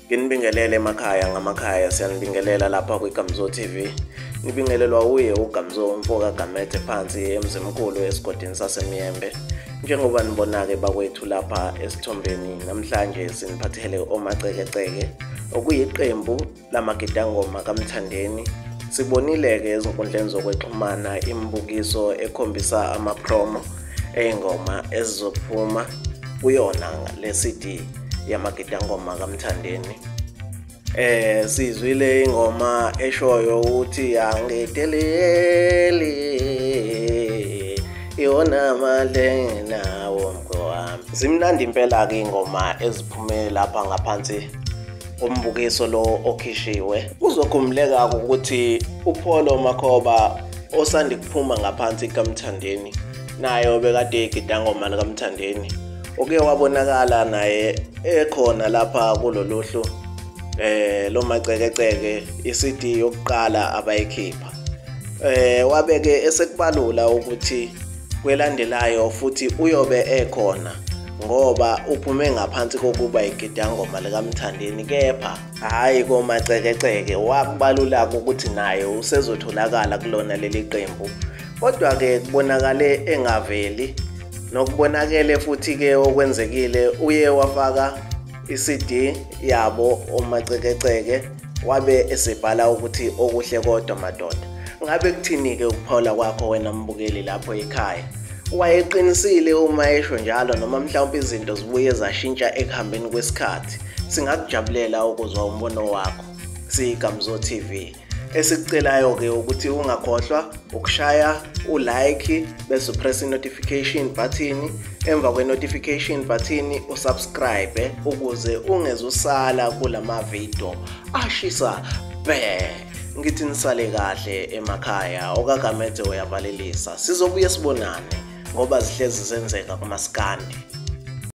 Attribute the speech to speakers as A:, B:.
A: Nginibingelele emakhaya ngamakhaya, siyanibingelela lapha kwiGamzo TV. Nibingelelwa uye uGamzo umfoka Gamede phansi emzimkhulu esigodini saseMiyembe. Njengoba nibona-ke bakwethu lapha esithombeni, namhlanje siniphathele oMacekeceke, okuyiqembu lamagidangoma kaMthandeni. Sibonile-ke ezinkundleni zokwexhumana imibukiso ekhombisa ama-promo ey'ngoma ezizophuma kuyona le CD yamagidangoma kaMthandeni. Sizwile ingoma eshoyo ukuthi angideleli iwona amandla nawo mkhwami. Zimnandi impela-ke ingoma eziphume lapha ngaphansi umbukiso lo okhishiwe. Kuzokhumbuleka ukuthi uPholo Makhoba osanda kuphuma ngaphansi kaMthandeni, naye bekade igidangoma likaMthandeni, uke wabonakala naye ekhona lapha kulolu hlu loMacekeceke, iCD yokuqala abayikhipha. Wabeke esekubalula ukuthi kwelandelayo futhi uyobe ekhona, ngoba uphume ngaphansi kokuba igidangoma likaMthandeni, kepha hhayi koMacekeceke. Wakubalula ukuthi naye usezotholakala kulona leli qembu, kodwa-ke kubonakale engaveli. Nokubonakele futhi-ke okwenzekile, uye wafaka i-CD yabo oMacekeceke, wabe esebhala ukuthi okuhle kodwa madoda. Ngabe kuthini-ke ukuphawula kwakho wena mbukeli lapho ekhaya? Wayeqinisile uma esho njalo, noma mhlawumbe izinto zibuye zashintsha ekuhambeni kwesikhathi? Singakujabulela ukuzwa umbono wakho. SiyiGamzo TV. Esikucelayo-ke ukuthi ungakhohlwa ukushaya u-like, bese upress i-notification button. Emva kwe-notification button usubscribe ukuze ungezusala kulama video ashisa bhe. Ngithi nisale kahle emakhaya, okaGamede uyavalelisa. Sizobuye sibonane ngoba zihlezi zenzeka kumaskandi.